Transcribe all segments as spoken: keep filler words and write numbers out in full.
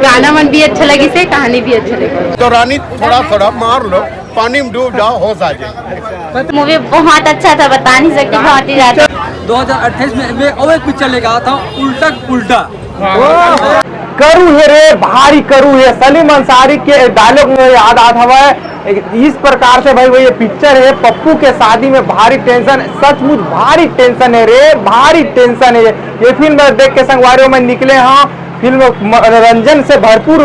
गाना मन भी अच्छा लगिस हे, कहानी भी अच्छा लगिस। तो रानी, थोड़ा थोड़ा मार लो, पानी में डूब जाओ, होश आ जाए। मूवी बहुत अच्छा था, बता नहीं सकती, बहुत ही ज्यादा। दो हज़ार अट्ठाईस में मैं और एक पिक्चर लेके आया था, उल्टा पुल्टा। करू हे रे, भारी करू हे। सलीम अंसारी के डायलॉग में याद आत हवय। इस प्रकार से भाई, वो ये पिक्चर है पप्पू के शादी में भारी टेंशन, सचमुच भारी टेंशन है रे, भारी टेंशन है। ये फिल्म देख के संगवारी हो मैं निकले हंव फिल्म मनोरंजन से भरपूर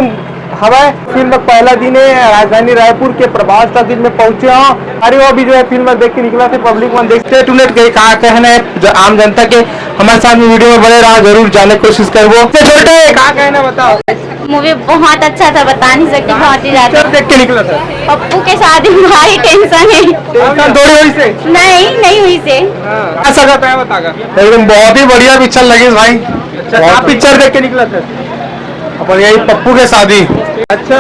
हवय। फिल्म का पहला दिन है, राजधानी रायपुर के प्रभास टॉकीज में पहुंचे हंव। अरे वो भी जो है फिल्म देख के निकला थे, पब्लिक मन देख। स्टेट यूनिट के का कहना है जो आम जनता के, हमारे साथ में वीडियो में बने रहा, जरूर जाने की कोशिश करबो। तो छोटे का कहना है बताओ। मूवी बहुत अच्छा था, बता नहीं सकती, बहुत ही ज्यादा। पिक्चर देख के निकला था। पप्पू के शादी में भारी टेंशन है। टेंशन थोड़ी हुई से। नहीं, नहीं हुई से। हाँ। अच्छा लगा, बतागा। एकदम बहुत ही बढ़िया पिक्चर लगिस भाई। अच्छा, आप पिक्चर देख के निकला था? अपन यही पप्पू के शादी। अच्छा,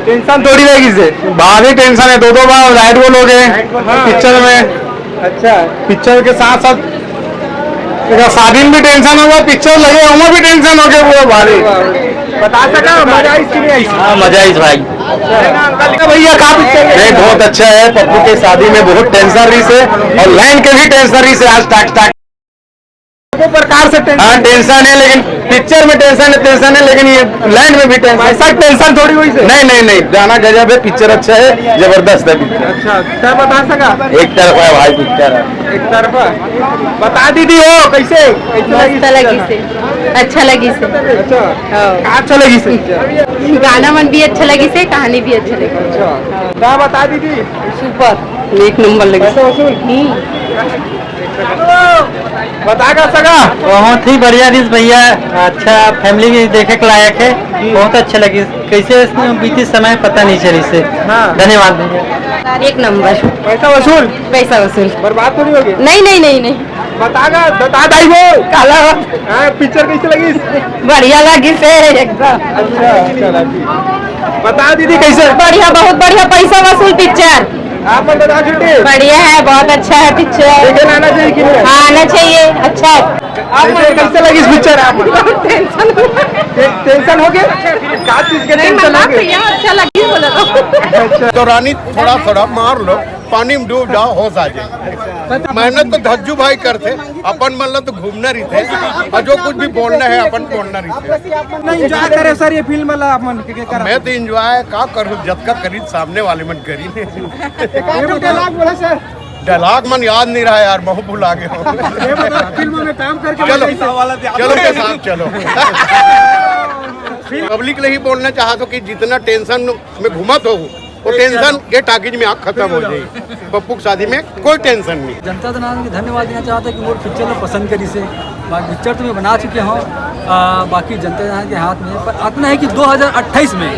टेंशन थोड़ी रहेगी से। भारी टेंशन है, दो दो बार लाइट गोल हो गए। हाँ। पिक्चर में। अच्छा। पिक्चर के साथ साथ शादी में भी टेंशन होगा, पिक्चर लगे, वहाँ भी टेंशन हो गया पूरा भारी। बता सका, मजा आई कि नहीं आई? हाँ, मजा आई भाई। भैया, कहाँ पिक्चर है? नहीं, बहुत अच्छा है। पप्पू के शादी में बहुत टेंशन रही से और लाइन के भी टेंशन रही से। आज टाक टाक वो प्रकार से टेंशन। हाँ, टेंशन है, लेकिन पिक्चर में टेंशन है, टेंशन है, लेकिन ये लाइन में भी टेंशन। पैसा टेंशन थोड़ी हुई से। नहीं, नहीं, नहीं, गाना गजब है, पिक्चर अच्छा है, जबरदस्त है पिक्चर। अच्छा, सर बता सका? एक तरफा है भाई पिक्चर। एक तरफा। बता दीदी हो कैसे, कैसे लगी मस्त पिक्चर? लगी से, अच्छा लगी से। अच्छा। हाँ। का अच्छा लगी से? गाना मन भी अच्छा लगी से, कहानी भी अच्छा लगी। अच्छा। का बता दीदी? सुपर, एक नंबर लगी। पैसा वसूल? हम्म। बता का सका? बहुत ही बढ़िया रिस भैया, अच्छा फैमिली भी देखे के लायक है, बहुत अच्छा लगी। कैसे इसमें बीती समय पता नहीं चली से। हाँ। धन्यवाद भैया। एक नंबर। पैसा वसूल? पैसा वसूल। बर्बाद तो नहीं होगी? नहीं, नहीं, नहीं, नहीं। बता का, बता दाई वो। काला। हाँ, पिक्चर कैसे लगी? बढ़िया लगी से एकदम। अच्छा, चला ठीक। बता दीदी कैसे? बढ़िया, बहुत बढ़िया, पैसा वसूल पिक्चर। आप मन बता छुट्टी। बढ़िया है, बहुत अच्छा है पिक्चर। देखे आना चाहिए कि नहीं? हाँ, आना चाहिए, अच्छा है। आप मन कैसे लगी इस पिक्चर आप? टेंशन। टे-, टेंशन हो गया? का चीज के नहीं, टेंशन हो मतलब गया? यहाँ अच्छा लगी बोला तो। अच्छा। तो रानी थोड़ा थोड़ा मार लो, पानी में डूब जाओ, होश आ जाए। मेहनत तो धज्जू भाई करते, अपन मन ला तो घूमना रहिथे, और जो कुछ भी बोलना है, अपन बोलना रहिथे। नहीं, एंजॉय करे सर, ये फिल्म ला अपन के, के करा। मैं तो एंजॉय का करूँ, जतका करी सामने वाले मन करी। एक डायलॉग बोला सर। डायलॉग मन याद नहीं रहा यार, बहुत भुला गया हूँ। ये बता, फिल्म में काम करके चलो, मजा आइसे? चलो के साथ चलो। पब्लिक ले ही बोलना चाहत हों कि जितना टेंशन में घूमत हो, वो टेंशन ये टाकीज में आके खत्म हो जाए। पप्पू की शादी में कोई टेंशन नहीं। जनता जनार्दन के धन्यवाद देना चाहत हों कि मोर पिक्चर ला पसंद करिसे। बाकी पिक्चर तो मैं बना चुके हूँ, आ, बाकी जनता जनार्दन के हाथ में। पर अतना है कि दो हज़ार अट्ठाईस में,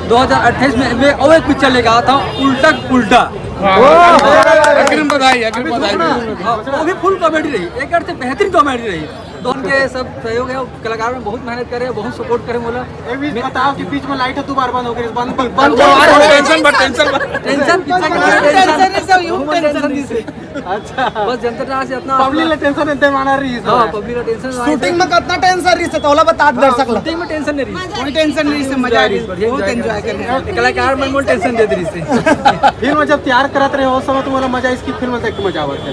दो हज़ार अट्ठाईस में मैं और एक पिक्चर लेके आया था, उल्टा पुल्टा। वाह। अग्रिम बधाई, अग्रिम बधाई। हाँ, वो भी फुल कॉमेडी रही, एक अर्थ से बेहतरीन कॉमेडी रही। तो उनके सब सहयोग है, कलाकार में बहुत मेहनत करे, बहुत सपोर्ट करे मोला। ये भी बताओ कि बीच में लाइट है, दो बार बंद हो गई, बंद, बंद, बंद। टेंशन मत, टेंशन मत। टेंशन पिक्चर के बारे में टेंशन। टेंशन नहीं, सब यूं टेंशन नहीं से। अच्छा। बस जनता से इतना पब्लिक ला टेंशन देते माना रही है। हाँ, पब्लिक ला टेंशन। शूटिंग में कितना टेंशन रही से, तोला बता दे हाँ, सकला। शूटिंग में टेंशन नहीं रही। कोई टेंशन नहीं से, मजा आ रही है, बहुत एंजॉय कर रहे हैं। कलाकार मन मोला टेंशन दे रही से। फिल्म जब तैयार करत रहे हो, उस समय तुम्हारा मजा, इसकी फिल्म देख के मजा आवत है?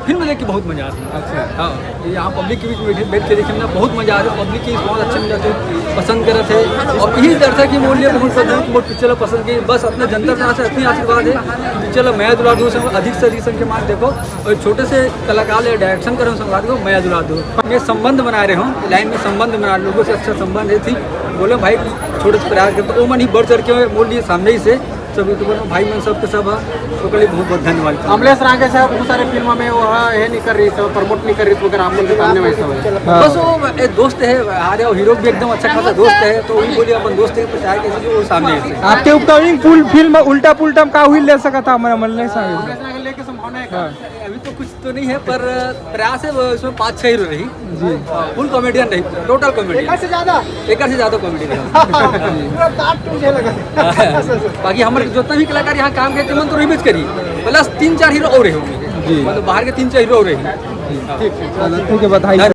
फिल्म देख के बहुत मजा आता है। अच्छा। हाँ, ये यहाँ पब्लिक के बीच में बैठ, बैठ के देखे ना, बहुत मजा आ रहा है। पब्लिक की रिस्पॉन्स अच्छा मिला थे, पसंद करत है। और यही दर्शक ही मोर लिए बहुत पसंद, मोर पिक्चर ला पसंद की। बस अपना जनता से इतना आशीर्वाद है, पिक्चर ला मया दुलार दो, अधिक से अधिक संख्या में देखो। और छोटे से कलाकार ले डायरेक्शन करो, संगवारी हो, मया दुलार दो। मैं संबंध बना रहे हूँ, लाइन में संबंध बना, लोगों से अच्छा संबंध है, ठीक बोले भाई, छोटे से प्रयास करते, वो मन ही बढ़ चढ़ के मोर लिए सामने ही से सब यूट्यूबर में भाई मन सब के सब है, ओकर लिए बहुत बहुत धन्यवाद। अमलेश रांगे साहब बहुत सारे फिल्म में वो है, ये नहीं कर रही, सब प्रमोट नहीं कर रही, मगर आप मन के सामने वैसा है। हाँ। बस वो एक दोस्त है, आ रहे हो, हीरो भी एकदम अच्छा खासा दोस्त है, तो वही बोलिए अपन दोस्त है, तो चाहे कैसे भी वो सामने है। आपके अपकमिंग फुल फिल्म उल्टा पुल्टा में का हुई ले सकता था, हमारा मन नहीं समझ। अमलेश रांगे लेके संभावना है क्या? हाँ। अभी तो कुछ तो नहीं है, पर प्रयास है, वो इसमें पाँच छह हीरो रही। जी। फुल कॉमेडियन रही, टोटल कॉमेडियन। एक से ज्यादा? एक से ज्यादा कॉमेडी रही। पूरा काट टूट जाए लगा। बाकी हमारे जितना भी कलाकार यहाँ काम करते हैं, मन तो रिबेच करी, प्लस तीन चार हीरो और रहे होंगे। जी। मतलब बाहर के तीन चार हीरो और रहे। ठीक, ठीक। चलो, ठीक है, बधाई।